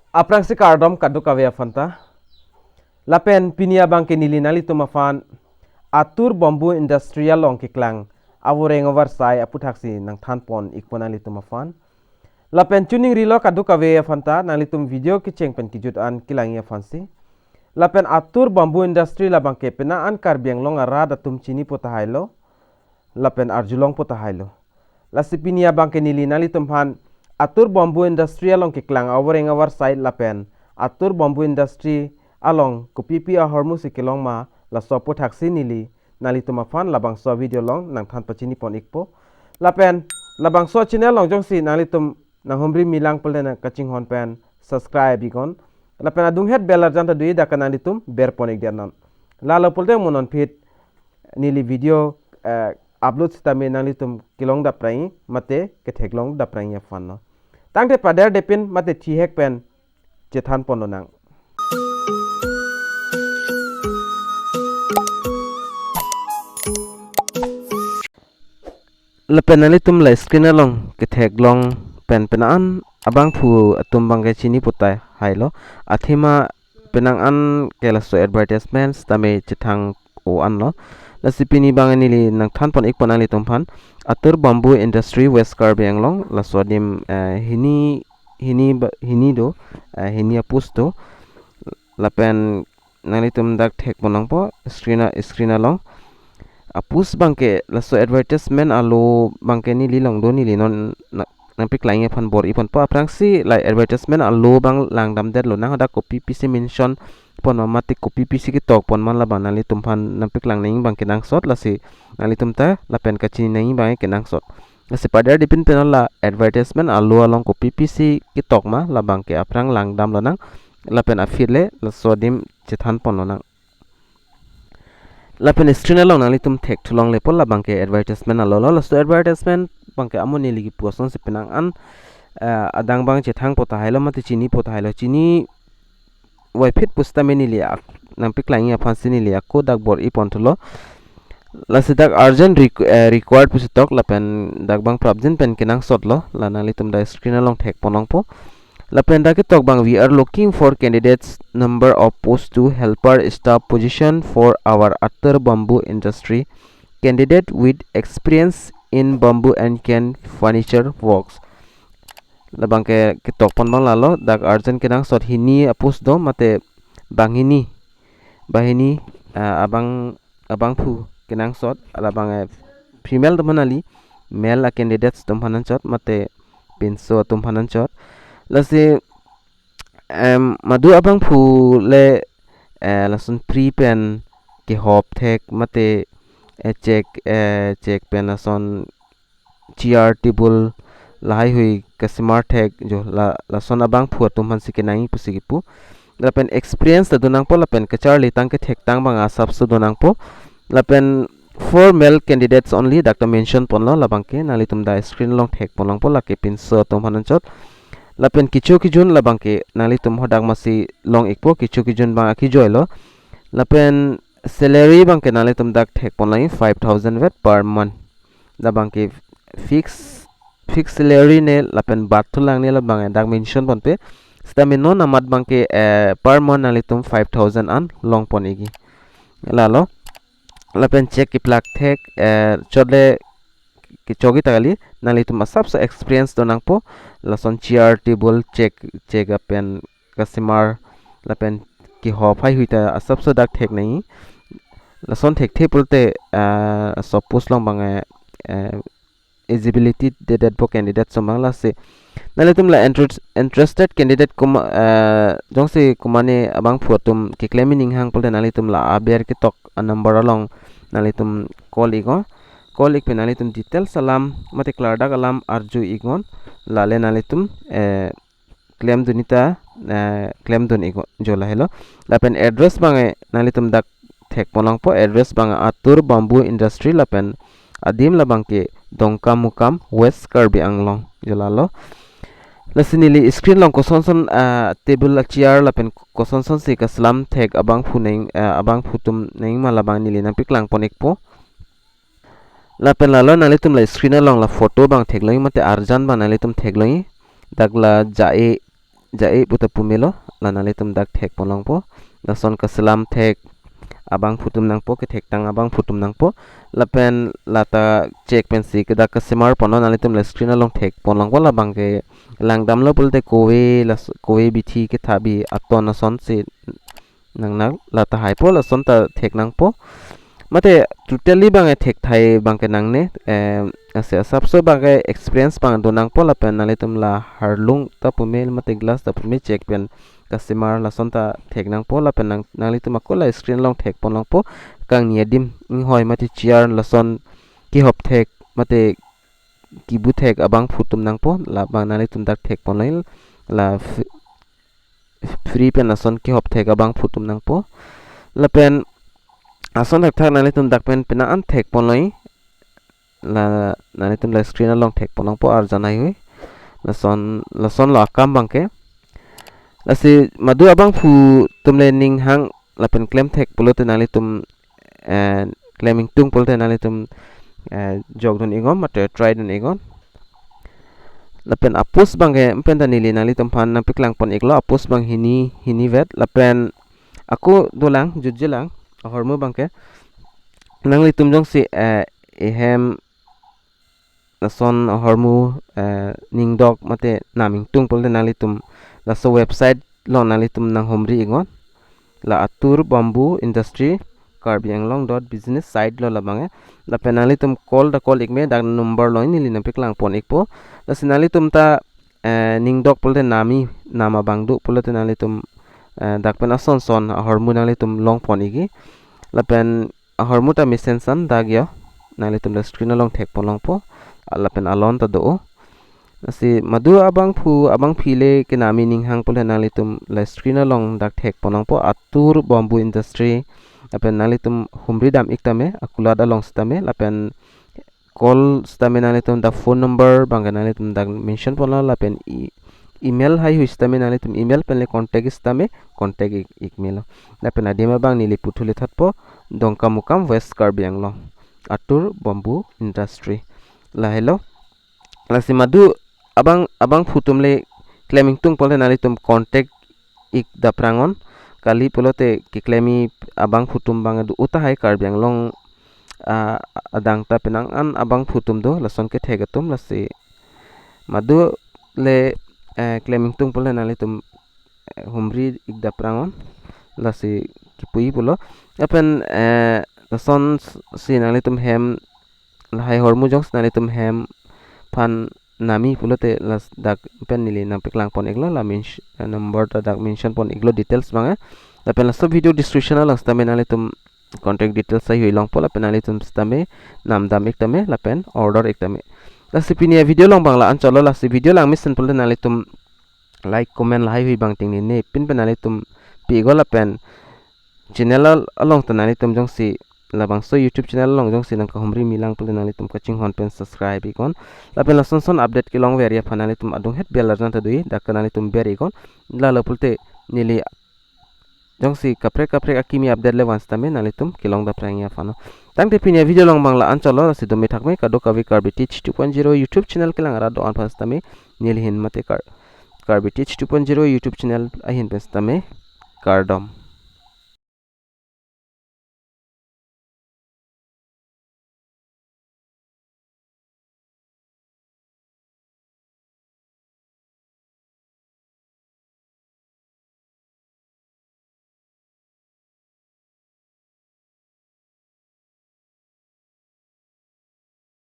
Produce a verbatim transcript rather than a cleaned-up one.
Aphrangsi kardom kadokave aphanta. Lapen pini abangke neli nanglitum aphan Atur Bamboo Industry along keklang avoreng avarsai aputhaksi nangthanpon ikpo nanglitum aphan. Lapen choningrilo kadokave aphanta, nanglitum video kecheng pen kejut an kelangji aphansi. Lapen Atur Bamboo Industry labangke penang an Karbi Anglong arat atum chinipo tahailo, lapen arjulongpo tahailo. Lasi pini abangke neli nanglitum aphan Atur Bamboo Industry along keklang avoreng avarsai lapen Atur Bamboo Industry along kopipi ahormusi kelong ma, laso aputhaksi neli nanglitum aphan labangso video along nangthan pachinipon ikpo. Lapen labangso channel along jongsi nanglitum nanghumri milang pulote nangkachinghon pen subscribe iknon. Lapen adunghet bell arjan ta do-i, dak ke nanglitum berpon ikdet non. Lalo pulote mo non phit neli video, eh, upload sitame nanglitum kelong daprangji mate ketheklong daprangji aphanlo. Tangte paderdepin mate thihek pen chethanponlonang. Lapen nanglitum la screen along ketheklong pen penang an abangphu atum abangke chinipo tahailo. Athema penang an ke laso advertisement tame chethang o anlo. Lasi pini abang neli nangthanpon ikpo nanglitum aphan, Atur Bamboo Industry, West Karbi Anglong, laso adim, eh, hini, hini ba-, hini do, eh, hini a-post do. Lapen nanglitum dak thekpon nangpo screen a-, screen along. A-post abangke laso advertisement alo abangke neli along do, neli non na-, nangpaklangji aphan bor-iponpo. Aphrangsi la advertisement alo abang langdamdetlo, nang hadak kopipisi mention pon ma mate kopipisi ketokpon ma, labang nanglitum aphan nangpaklang nangji abang kenangsot, lasi nanglitum ta lapen kachini nangji abang kenangsot. Lasi paderdepin pen la advertisement alo along kopipisi ketok ma, labangke aphrang langdamlonang. Lapen aphi le laso adim chethanponlonang. Lapen screen along nanglitum thekthulonglepo, labangke advertisement alolo. Laso advertisement abangke amo neli kipu asonsi penang an, eh, adang abang chethangpo tahailo mate chinipo tahailo. Chini vaipit pusitame neli ak-, nangpaklangji aphansi neli ako dak bor-iponthulo. Lasi dak urgent requ-, eh, required pusi tok, lapen dak abang prapjin pen kenangsotlo, la nanglitum dak screen along thekpon nangpo. Lapen dak ketok abang, "We are looking for candidates, number of post to helper staff position for our Atur Bamboo Industry, candidate with experience in bamboo and can furniture works." Labangke ketokpon abang lalo, dak urgent kenangsot hini a-post do mate banghini, banghini, ah, abang, abangphu kenangsot, labang, eh, female atum aphan kali, male a-candidates atum aphan anchot mate pinso atum aphan anchot. Lasi, em, madu abangphu le, eh, lason phri pen kehop thek mate, eh, chek, eh, chek pen lason chair table lahaihui kasemar thek jo, la, lason abangphu atum aphansi kenangji pusi kipu. Lapen experience ta do nangpo, lapen kacharli tang kethektang abang asapso do nangpo. Lapen for male candidates only, dak ta mention ponlo, labangke nanglitum dak screen along thekpon nangpo, lake pinso atum aphan anchot. Lapen kecho kejun labangke nanglitum hadak masi long ikpo, kecho kejun abang akejoilo. Lapen salary abangke nanglitum dak thekpon nangji, five thousand vet per month. Labangke fix, fix salary ne lapen batthulang ne, labang dak mention ponpe. Sitame non amat abangke, eh, per month nanglitum five thousand an longpon ikji. Lalo. Lapen chek keplak thek, eh, chot le kechokji ta kali, nanglitum asapso experience do nangpo, lason chair table chek, chek lapen kasemar lapen kehop haihui ta asapso dak thek nangji. Lason thekthe pulote, ah, laso post along abang, eh, eh, eligibility dedetpo candidate atum abang, lasi nanglitum la interest-, interested candidate kum-, eh, jongsi kumane abangphu atum keklem ning hang pulote nanglitum la aber ketok a-number along nanglitum call iknon. Call ikpe nanglitum details alam mate klardak alam arju iknon. Lale nanglitum, eh, klemdunji ta, eh, klemdun iknon jo, lahelo. Lapen address abang, eh, nanglitum dak thekpon nangpo, address abang Atur Bamboo Industry lapen adim labangke Dongkamukam, West Karbi Anglong jo, lalo. Lasi neli screen along kosonson, ah, table a-chair lapen kosonsonsi kaselam thek abangphu nang, ah, abangphu atum nangma, labang neli nangpaklangpon ikpo. Lapen lalo nanglitum la screen along la photo abang theklongji mate arjan abang nanglitum theklongji. Dak la ja-e, ja-e puta pumelo, la nanglitum dak thekpon longpo. Lason kaselam thek abangphu atum nangpo, kethektang abangphu atum nangpo. Lapen lata check pensi kedak kasemar ponlo, nanglitum la screen along thekpon longpo, labang ke langdamlo pulote kove, las-, kove bithi kethabi aton asonsi nangnak, lata haipo, lason ta thek nangpo. Mate totally bang e thekthai bang ke nangne, eh, ase asapso bang ke experience bang do nangpo, lapen nanglitum la harlung ta pume mate glass ta pume check pen kasemar, lason ta thek nangpo, lapen nang, nanglitum ako la screen along thekpon longpo, kangni adim inghoi mate chair lason kehop thek mate kibu thek abangphu atum nangpo, labang nanglitum dak thekpon longji, la f-, free pen lason kehop thek abangphu atum nangpo. Lapen ason thakthak nanglitum dak pen penang an thekpon longji, la nanglitum la screen along thekpon longpo, arjan haihui. Lason, lasonlo akam bang ke. Lasi madu abangphu atum le ning hang lapen klem thek pulote nanglitum, eh, klem ingtung pulote nanglitum, eh, jokdun iknon mate try dun iknon. Lapen a-post bang ke pen ta neli nanglitum aphan nangpaklang pon iklo, a-post bang hini, hini vet, lapen ako dolang, jutje lang, ahormu bang ke. Nanglitum jongsi, eh, ehem lason ahormu, eh, ningdok mate nam ingtung pulote nanglitum laso website along nanglitum nanghumri iknon. La Atur Bamboo Industry Karbi Anglong dot business site lo labang e. Lapen nanglitum call ta call ikme, dak number lo neli nangpaklang pon ikpo. Lasi nanglitum ta, eh, ningdok pulote nami, nam abang do pulote nanglitum, eh, dak pen ason son ahormu nanglitum long pon ikji. Lapen ahormu ta mesen san dak yo, nanglitum la screen along thekpon longpo, lapen alon ta do. Lasi madu abangphu abangphi le kenami ning hang pulote nanglitum la screen along dak thekpon longpo, Atur Bamboo Industry. Lapen nanglitum humri dam ik tame, akulat along sitame, lapen call sitame nanglitum dak phone number bang ke nanglitum dak mention ponlo, lapen e-, email haihui sitame nanglitum email pen le contact sitame contact ik, ikmelo. Lapen adim abang neli puthule thotpo, Dongkamukam, West Karbi Anglong, Atur Bamboo Industry. Lahelo. Lasi madu abang, abangphu atum le klem ingtung pulote nanglitum contact ik daprangon. Kali pulote keklem-i abangphu atum bang do tahai, Karbi Anglong, ah, adang ta penang an abangphu atum do, lason kethek atum. Lasi madu le, eh, klem ingtung pulote nanglitum, eh, humri ik daprangon, lasi kipu-i pulo. Lapen, eh, lasonsi nanglitum hem, lahai ahormu jongsi nanglitum hem aphan nami pulote ladak pen neli nangpaklang pon iklo, la mention, eh, number ta dak mention pon iklo, details bang e. Lapen laso video description along sitame nanglitum contact details haihui longpo, lapen nanglitum sitame nam dam ik tame lapen order ik tame. Lasi pini avideo along bang la-an chotlo, lasi video langmesen pulote nanglitum like, comment lahaihui bang ting ne ne pin pen nanglitum pi iknon, lapen channel al-, along ta nanglitum jongsi labangso YouTube channel along jongsi nangkahumri milang pulote nanglitum kachinghon pen subscribe iknon. Lapen lason son update kelongver aphan nanglitum adung het bell arjan ta do-i, dak ke nanglitum ber iknon. Lalo pulote neli jongsi kaprek kaprek akimi update le van sitame nanglitum kelong daprang aphan. Tangte pini avideo along bang la-an chotlo, lasi dome thakme, kadokave Karbi Teach two point zero YouTube channel kelang arat do-an aphan sitame, neli ahin mate Kar-, Karbi Teach two point zero YouTube channel ahin pen sitame kardom.